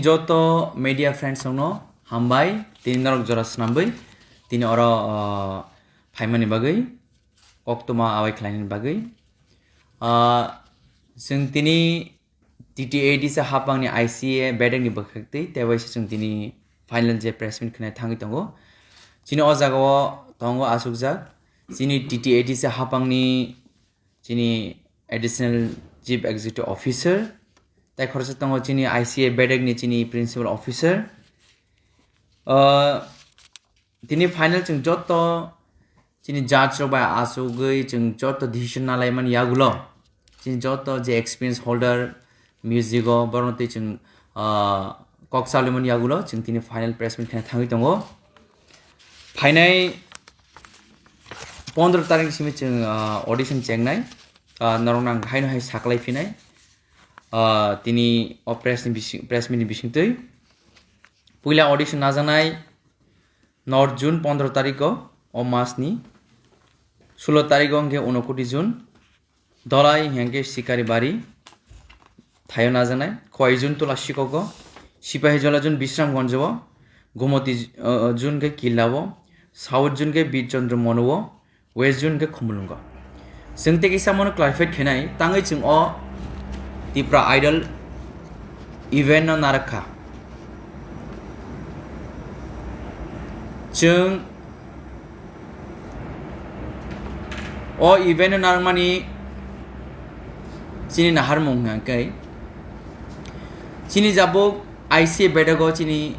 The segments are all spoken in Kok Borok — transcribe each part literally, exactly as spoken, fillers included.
Joto media friends rokno hambai, tini norok jora swnamwi tini oro, ah, phaimani bagwi, koktwma awai khlainani bagwi. Ah, chwng tini T T A D C hapangni I C A bedekni bwkhaktwi tei waisa chwng tini final je press meet khnai thangwi tongo. Chini o jagao tongo achukjak chini T T A D C hapangni chini Additional Chief Executive Officer, tei khoroksa tongo chini I C A bedekni chini Principal Officer. Ah, tini final chwng joto chini judge rok bai achugwi chwng joto decision nalaimani yagulo chini joto je experience holder music o borokno twi chwng, ah, kok chaluimani yagulo chwng tini final press meet khaina thangwi tongo. Phainai pondro tarik simi chwng, ah, audition chengnai, ah, norok nang haino hai saklai phinai, ah, tini o press ni bising, press meet ni bisingtwi. Puila audition najaknai nor June pondro tariko, o mas ni sulo tariko hwnkhe Unokoti June. Dolai hwnkhe Sikaribari thaio najaknai, Khowai June Tola Sikogo, Sipahijola June Bisramganjo, Gomoti, uh, June khe Killa o, South June khe Bir Chandra Mono o, West June khe Khumulwngo. Chwng tei kisa mono clarify khenai, tangwi chwng o Tipra Idol event no narakha. Chwng o event no narwkmani chini naharmung hwnkhe chini jabuk I C A bedego chini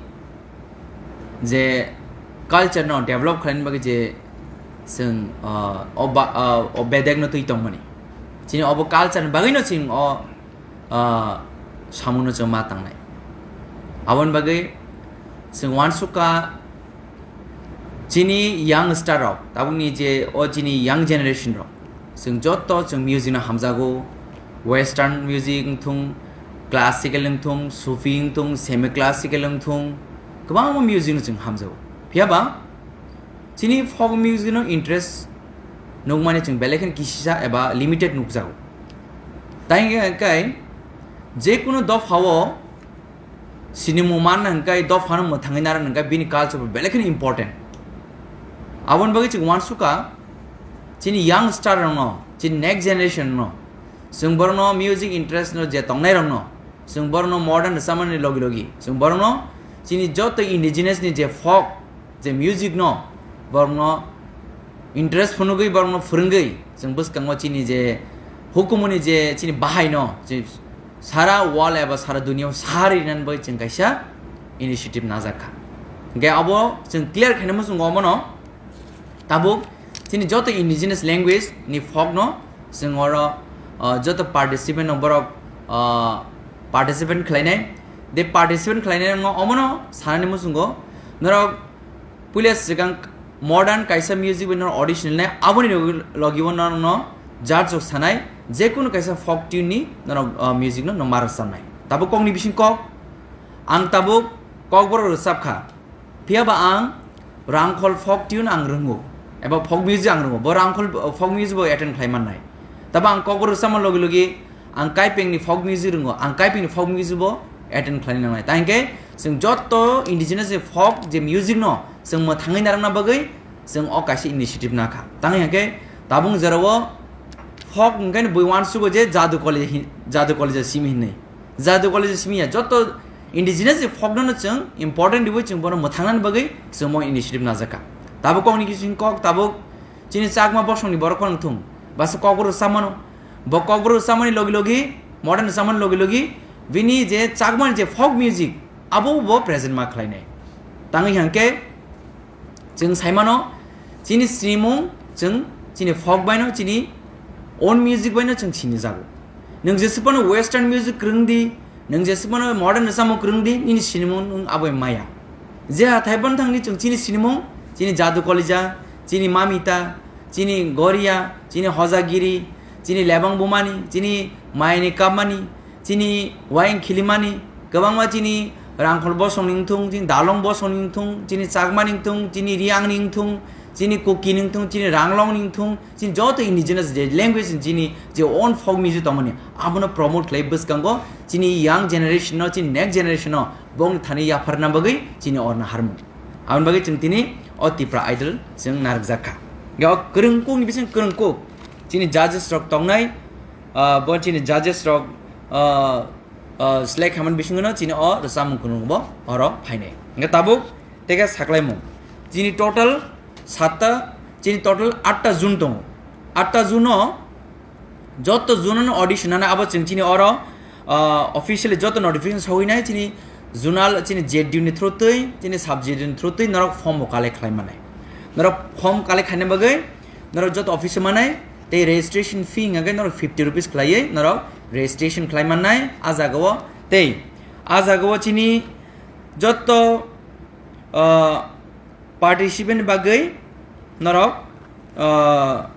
je culture no develop khlaina bagwi je chwng, ah, o ba-, ah, o bedek no twi tongmani. Chini obo culture ni bagwi no chwng o, ah, samung no chwng ma tangnai. Aboni bagwi chwng uansukha chini young star rok, tabukni je o chini young generation rok, chwng joto chwng music no hamjago, western music wngthung, classical wngthung, sufi wngthung, semi classical wngthung, kwbangma music no chwng hamjago. Phiya ba chini folk music no interest nukmani chwng belai kheno kisisa eba limited nukjago. Tai hwnkhe je kunu dophao sinimung manna hwnkhe dophano mwthangwi narwkna hwnkhe bini culture bo belai kheno important. Aboni bagwi chwng uansukha chini young star rokno, chini next generation no, chwng borokno music interest no je tongnai rokno, chwng borokno modern rwchapmani logi logi, chwng borokno chini joto indigenous ni je folk, je music no, borokno interest phunugwi, borokno phwrwngwi, chwng bwskango chini je hukumuni je chini bahai no, je sara world eba sara duniya o sari nani bagwi chwng kaisa initiative najakha. Hwnkhe abo chwng clear khaina muchungo omono, tabuk chini joto indigenous language ni folk no chwng oro, uh, joto participant no borok, uh, participant khlainai. De participant khlainai no omono sanani muchungo norok puila swkang modern kaisa music bai norok audition nai, aboni logi, logi o norok no judge rok sanai, je kunu kaisa folk tune ni norok, uh, music no norok ma rwchapnai. Tabuk kokni bising kok, ang tabuk kokborok rwchapkha. Phiya ba ang Rangkhol folk tune ang rwngo, eba folk music ang rwngo, bo Rangkhol, uh, folk music bo attend khlai mannai. Tabo ang kokborok rwchapma logi logi ang Kaipengni folk music rwngo, ang Kaipengni folk music bo attend khlaina nangnai. Tai hwnkhe chwng joto indigenous ni folk je music no chwng mwthangwi narwkna bagwi chwng o kaisa initiative nakha. Tangwi hwnkhe tabuk jora o folk hwnkhe bui uansugo je Jadu College hi-, Jadu College simi hinwi. Jadu College simi ya, joto indigenous ni folk no chwng important riwi chwng bono mwthangnani bagwi chwng mo initiative najakha. Tabuk kokni kisi kok, tabuk chini Chakma bosongni borok phano thung, basa kokborok rwchapmano, bo kokborok rwchapmani logi logi, modern rwchapmani logi logi, bini je Chakmani je folk music, abo bo present ma khlainai. Tangwi hwnkhe, chwng saimano, chini sinimung, chwng chini folk baino, chini own music baino chwng sinijago. Nwng jeswk phano western music kwrwng di, nwng jeswk phano modern rwchapmung kwrwng di, nini sinimung nwng abo maya. Je hathai bono thangni chwng chini sinimung, chini Jadu Kolija, chini Mamita, chini Goria, chini Hojagiri, chini Lebang Bumani, chini Mayani Kapmani, chini Wayang Khilimani, kwbangma chini Rangkhol bosongni wngthung, chini Dalong bosongni wngthung, chini Chakmani wngthung, chini Riangni wngthung, chini Kukini wngthung, chini Ranglongni wngthung, chini joto indigenous je language chini je own folk music tongmani, abono promote khlai bwskango chini young generation no, chini next generation no bongni thani yapharna bagwi chini orna harmung. Aboni bagwi chwng tini o Tipra Idol chwng narwkjak kha. Hwnkhe o kwrwngkukni bising kwrwngkuk chini judges rok tongnai, ah, bo chini judges rok, ah, ah, select khamani bisingo no chini o rwchapmung kwrwngbo oro phainai. Hwnkhe tabuk tei khe saklaimung. Chini total satta, chini total atta zone tongo. Atta zone o joto zone no audition nana abo chwng chini oro, ah, officially joto notification sogwi nai chini zonal chini Z D U ni through twi, chini sub Z D U ni through twi norok form bo collect khlai manai. Norok form collect khaina bagwi norok joto office o manai tei registration fee hwnkhe norok fifty rupees khlaiwi norok registration khlai mannai. A jaga o tei a jaga o chini joto, ah, participant bagwi norok, ah,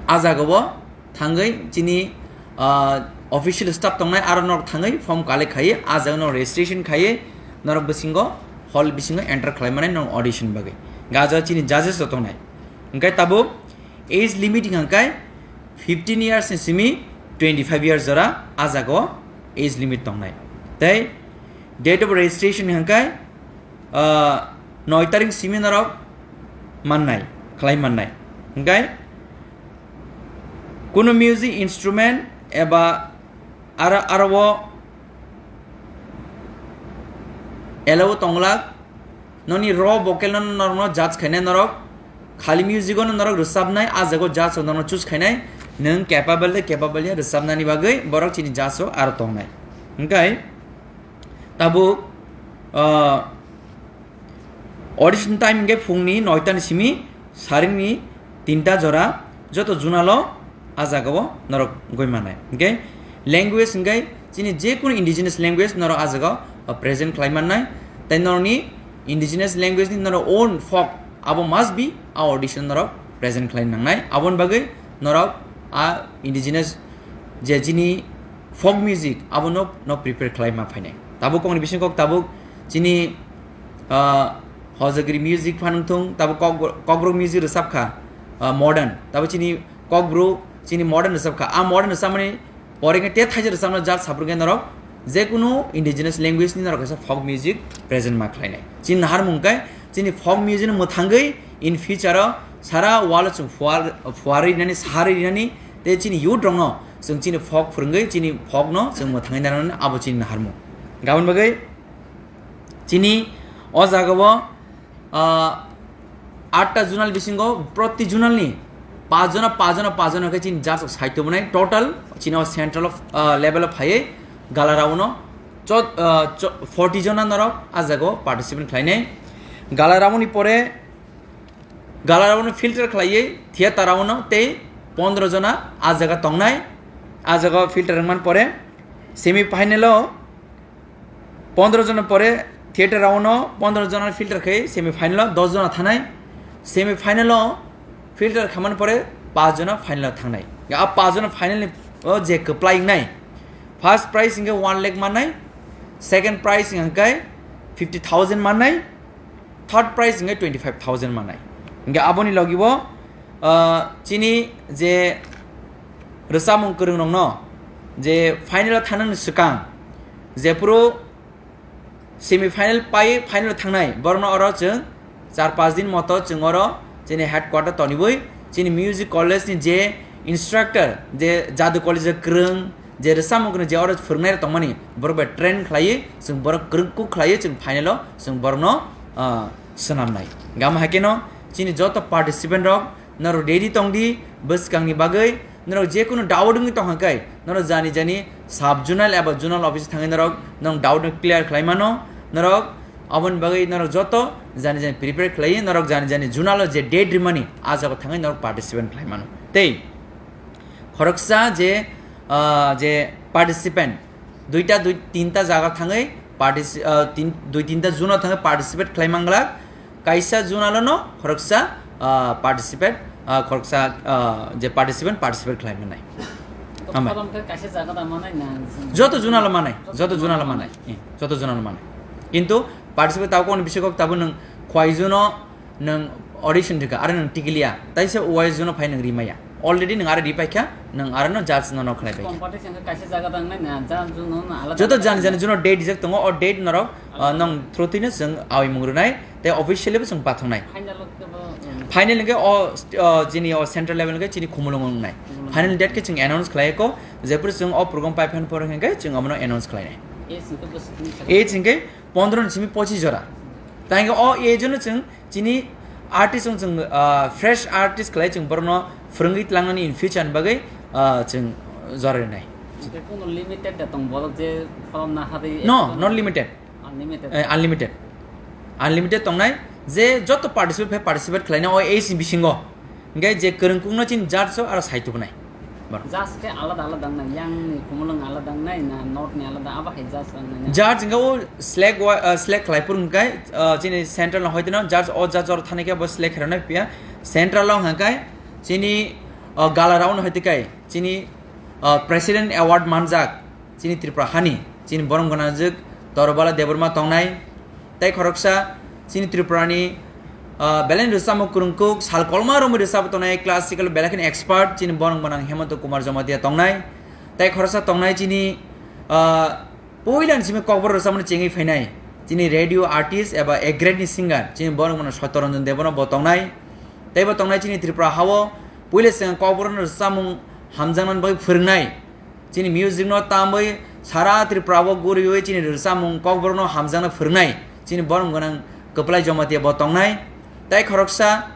a jaga o thangwi chini, ah, official staff tongnai aro norok thangwi form collect khaiwi a jaga norok registration khaiwi norok bisingo hall bisingo enter khlai mannai norok audition bagwi. Gaja chini judges rok tongnai. Hwnkhe tabuk age limit hwnkhe fifteen years ni simi twenty five years jora a jaga o age limit tongnai. Tei date of registration hwnkhe, ah, noi tarik simi norok mannai, khlai mannai. Hwnkhe kunu music instrument eba aro, aro o allow tonglak, noni raw vocal no norokno judge khainai norok, khali music no norok rwchapnai, a jaga o judge rok norokno choose khainai, nwng capable de capable ya rwchapnani bagwi borok chini judge rok aro tongnai. Hwnkhe tabuk, ah, audition time hwnkhe phungni noita ni simi saringni tinta jora joto zonal o a jaga o norok goi manai. Hwnkhe language hwnkhe chini je kunu indigenous language norok a jaga o present khlai mannai. Tei norokni indigenous language ni norok own folk abo must be a audition norok present khlai nangnai. Aboni bagwi norok a indigenous je chini folk music abono no prepare khlai ma phainai. Tabuk kokni bising kok tabuk chini, ah, hojagri music phanang thung, tabuk kok-, kokborok music rwchap kha, ah, modern. Tabuk chini kokborok chini modern rwchap kha. A modern rwchapmani pore khe te thaisa rwchapna jat saphur khe norok je kunu indigenous language ni norok kaisa folk music present ma khlainai. Chini naharmung khe chini folk music no mwthangwi in future o sara world o chwng phuar, phuarwi rinani, saharwi rinani, tei chini youth rokno chwng chini folk phwrwngwi chini folk no chwng mwthangwi narwknani abo chini naharmung. Gabon bagwi chini o jaga o, ah, atta zonal bisingo proti zonal ni pach jona, pach jona, pach jona khe chini judge rok sai tubunai total chini o central of, ah, level o phaiwi gala round o chot-, ah, cho-, forty jona norok a jaga o participant khlainai. Gala round ni pore gala round no filter khlaiwi theater round no tei pondro jona a jaga tongnai. A jaga o filter wngmani pore semi final o pondro jona pore theater round no pondro jona filter khai semi final o dos jona thanai. Semi final o filter khamani pore pach jona final o thangnai. A pach jona final ni o je kwplai wngnai, first prize hwnkhe one lakh mannai, second prize hwnkhe fifty thousand mannai, third prize hwnkhe twenty five thousand mannai. Hwnkhe aboni logi bo, ah, chini je rwchapmung kwrwng rokno je final o thanani swkang jephuru semi final pai final o thangnai borokno oro chwng char panch din moto chwng oro chini headquarter toniwi chini music college ni je instructor, je jadu college o kwrwng, je rwchapmung kwrwng je oro phwrwngnai rok tongmani, borok bai train khlaiwi chwng borok kwrwngkuk khlaiwi chwng final o chwng borokno, ah, swnamnai. Gam hai kheno chini joto participant rok norok ready tong di bwskangni bagwi. Norok je kunu doubt wngwi tong kha khe norok jani jani sub zonal eba zonal office thangwi norok nong doubt no clear khlai mano. Norok aboni bagwi norok joto jani jani prepare khlaiwi norok jani jani zonal o je date rimani a jaga thangwi norok participant khlai mano. Tei khoroksa je, ah, je participant duita dui tinta jaga thangwi partici-, ah, tin-, dui tinta zone o thangwi participate khlai manglak. Kaisa zone o no khoroksa, ah, participate, ah, khoroksa, ah, je participant participate khlai manai. Amai. Kolom khe kaisa jaga da manai na? Joto zone o manai, joto zone o manai. Eh, joto zone o manai. Kintu participate tabo kono bising kok tabo nwng khwai zone o nwng audition thika, aro nwng tikiliya, taisa wai zone o phai nwng rimaya. Already nwng aro ripai kha, nwng aro no judge no no khlai pai kha. Competition khe kaisa jaga tang nai na, judge no no alada joto alada jani jani juno date rijak tongo, o date norok, ah, alada nong through twi no chwng awi mung rwnai, tei officially bo chwng pathok nai. Final o khe bo, um, final hwnkhe o, st-, o, jini o central level hwnkhe chini Khumulwng wngnai. Khumulwng. Final date khe chwng announce khlai kho, jephuru chwng o program pai phan phoro hwnkhe chwng omono announce khlai nai. Age hwnkhe bo simi age hwnkhe pondro ni simi pochis jora. Tei hwnkhe o age no chwng chini artist wng chwng, ah, fresh artist khlai chwng borokno phwrwngwi tlangnani in future ni bagwi, ah, chwng jora rinai. Hwnkhe kuno limited da tong borok je pholomna harwi no, not limited. Unlimited. Eh, unlimited. Unlimited tongnai, je joto participate, participate khlaina o age ni bisingo. Hwnkhe je kwrwngkukno chini judge o aro sai tubunai. Judge khe alada alada wngnai, yang ni Khumulwng alada wngnai na north ni alada, abo hai judge wngnai na? Judge hwnkhe o select wa-, ah, select khlai phuru hwnkhe, ah, chini central no hoiteno judge, o judge oro thani khe bo select khairoknai phiya central o hwnkhe chini, ah, gala round hoite khe chini, ah, president award manjak. Chini Tripura hani, chini borom gwnangjwk Torobala Debbarma tongnai, tei khoroksa chini Tripurani, ah, belai rwchapmung kwrwngkuk, sal kolma romwi rwchapwi tongnai, classical belai kheno expert, chini borom gwnang Hemanta Kumar Jamatia tongnai, tei khoroksa tongnai chini, ah, puilani simi kokborok rwchapmani chengwi phainai, chini radio artist eba A grade ni singer, chini borom gwnang Satyaranjan Debbarma bo tongnai, tei bo tongnai chini Tripura hao puila chwng kokborokno rwchapmung hamjaknani bagwi phwrwngnai. Chini music no tamwi sara Tripura o guriwi chini rwchapmung kokborokno hamjakna phwrwngnai chini borom gwnang Kwplai Jamatia bo tongnai. Tei khoroksa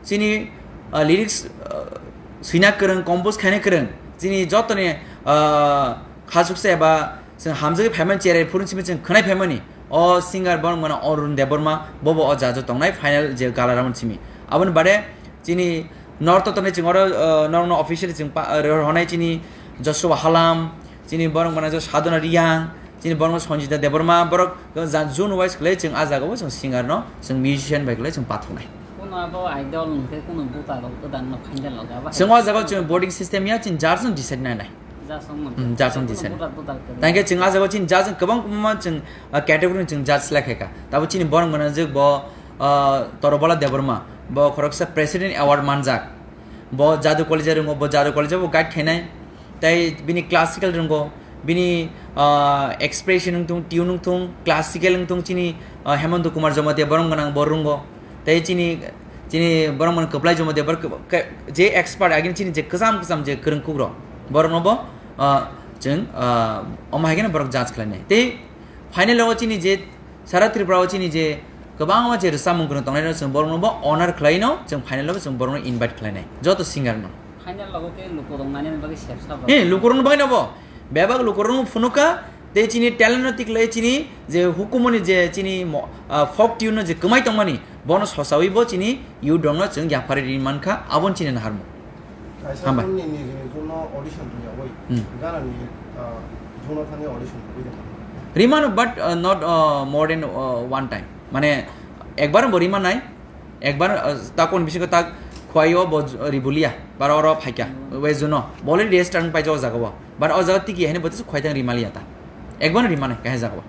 chini, ah, lyrics, ah, swina kwrwng, compose khaina kwrwng, chini jotoni, ah, khasuksa eba chwng hamjagwi phaimani cherai phuru simi chwng khwnai phaimani. O singer borom gwnang Arun Debbarma, bobo o judge o tongnai final je gala round simi. Aboni baade chini north o tongnai chwng oro, uh, norokno officially chwng pa-, uh, rohornai chini Joshua Halam, chini borom gwnang je Sadhana Riyang, chini borom Sanjita Debbarma, borok ja-, zone wise khlai chwng ah jagao chwng singer no, chwng musician bai khlai chwng pathoknai. Kuno abo idol hwnkhe kuno buta rok gwdang no final logo abo hai. Chwng o jagao chwng voting system ya chini judge no decide nai nai. Judge wng mano. Hmm, judge wng decide. Buta, buta kwrwi. Tangkhe chwng ah jagao chini judge wng kwbang kwbangma chwng, ah, category ni chwng judge select khaikha. Tabo chini borom gwnang jwk bo, ah, Torobala Debbarma. Bo khoroksa president award manjak. Bo Jadu College rwngo, bo Jadu College bo guide khainai. Tei bini classical rwngo, bini, ah, expression wng thung, tune wng thung, classical wng thung chini, ah, Hemanta Kumar Jamatia borom gwnang bo rwngo. Tei chini, chini borom gwnang Kwplai Jamatia borok ke-, ke-, je expert agini chini je kwcham kwcham je kwrwngkuk rok, borokno bo, ah, chwng, ah, omo hai kheno borok judge khlainai. Tei final o chini je sara Tripura o chini je kwbangma je rwchapmung kwrwng tongnai rok chwng borokno bo honor khlaino chwng final o chwng borokno invite khlainai joto singer no. Final logo khe lukurok nainani bagwi sepsa bo. Eh, lukurokno bagwi no bo. Bebak lukurokno phunukha, tei chini talent no tiklai chini je hukumoni je chini mo-, ah, folk tune no je kwmai tongmani, bono sosawi bo chini youth rokno chwng yapharwi ri mankha, aboni chini naharmung. Kaisa hambai. Jonni nijini juno audition rwyawi, hmm, ganani, ah, juno thangwi audition rwui rwma. Rimano, but, uh, not, uh, more than, uh, one time. Mane, ekbar bo rimanai, ekbar, uh, takon bisingo tak khwai o bo j-, ribulia, bara oro phaikya, hmm, we juno. Bo already register wng paijak o jaga o. But o jaga tiki haino bo tisa khwai thang rimalia ta. Ekbar rimanai, kahai jaga o.